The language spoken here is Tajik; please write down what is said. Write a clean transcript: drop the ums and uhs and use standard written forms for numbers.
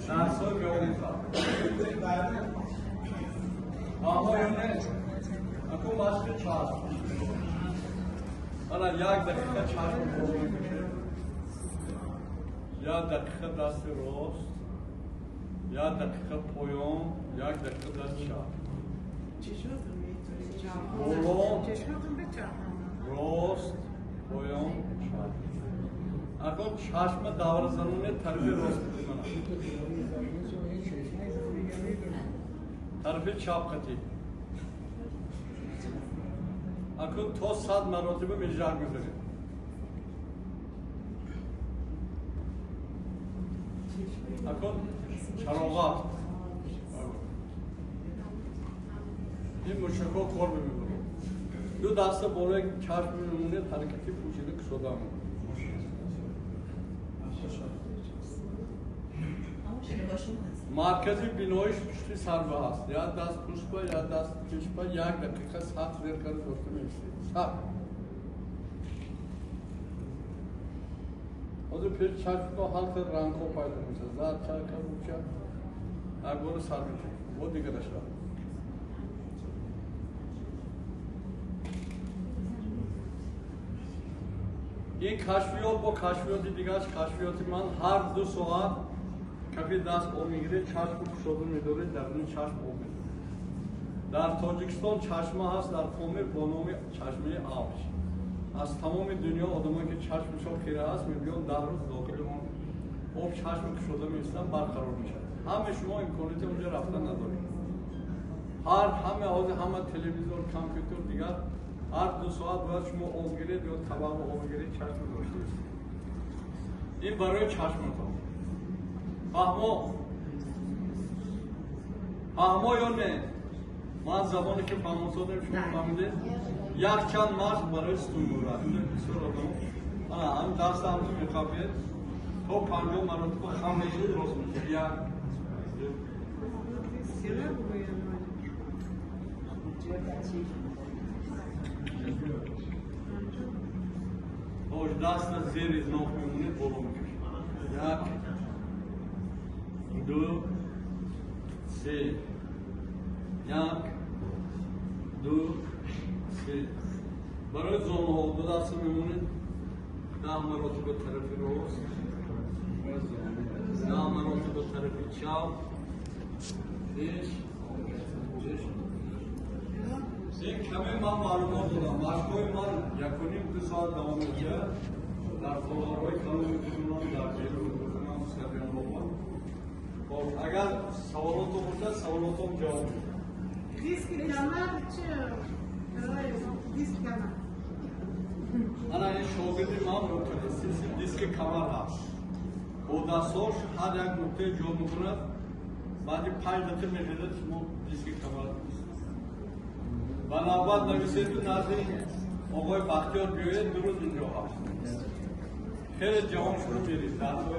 Дарсҳо меомӯзад. Фаҳмо ё не? Аку машқи чашм. Ана як дақиқа чашм боло мекашед, як дақиқа дасти рост, як дақиқа поён, як дақиқа дасти чап. Боло, рост, поён, чап. Акун чашма давра заноне тарафи рост мана. Тарафи чап қатӣ. Акун то 100 маротиба межар мезанед. Акун чароға. Ин мушакҳо кор мебаранд. Ду даста болои чашм мемонед, ҳаракати пӯшида кушода мекунед. Маркази биноиш пушти сарва ҳаст. Як даст пушт ба, як даст пеш ба, як дақиқа сахт зер карда дошта меистед. Сахт. Ҳозир пеш чашмто ҳар хел рангҳо пайдо мешавад. Зард, чарка, рӯча. Як бора сар мекунед. Бо дигараша. Ин кашфиёт бо кашфиёти дигараш, кашфиёти ман ҳар 2 соат кафи даст об мегиред, чашму кушода медоред, дар ин чашм об медоред. Дар Тоҷикистон чашма ҳаст дар Помир бо номи чашмаи Авҷ. Аз тамоми дунё одамое ки чашмашон хира ҳаст мебиёнд 10 рӯз дохили он об чашму кушода меистанд, барқарор мешавад. Ҳама шумо имконияти онҷо рафтан надоред. Ҳар ҳама ҳозир ҳама телевизор, компютер дигар ҳар 2 соат бояд шумо об гиред ё табақу об гиред, чашм дошта истед. Ин барои чашматон. Фаҳмо? Фаҳмо ё не? Ман забоне ки фаҳмосодем шумо фаҳмидед? Якчанд машқ барои сутунмӯра. Инҷо бисёр одам ана ҳамин даста ҳамту мехапед то 50 маротиба хам мешавед, рост мешавед. Як, ду, хош даста зери ноф мемонед, боло мекашед. Як, ду, се. Як, ду, се. Барои зонуҳо ду даста мемонед, 10 маротиба тарафи рост, 10 маротиба тарафи чап, пеш, пеш. Ин каме ман маълумот додам. Машқҳои ман 1,5-2 соат давом мекунад. Дар толорҳои калон мекунам, дар берун мекунам, стадионҳо. Хоб, агар саволотон бошад, саволотон ҷавоб медиҳам. Диски камар чӣ? Диски камар. Ана ин шогирди ман мутахассиси диски камар ҳаст. Бо дастҳош ҳар як нуқтаи ҷо мекунад, баъди 5 дақиқа мехезад, шумо диски камар. Ба навбат нависеду назди оғои Бахтиёр биёед, 2 рӯз инҷо ҳаст. Хеле ҷаҳон шурӯъ мерид.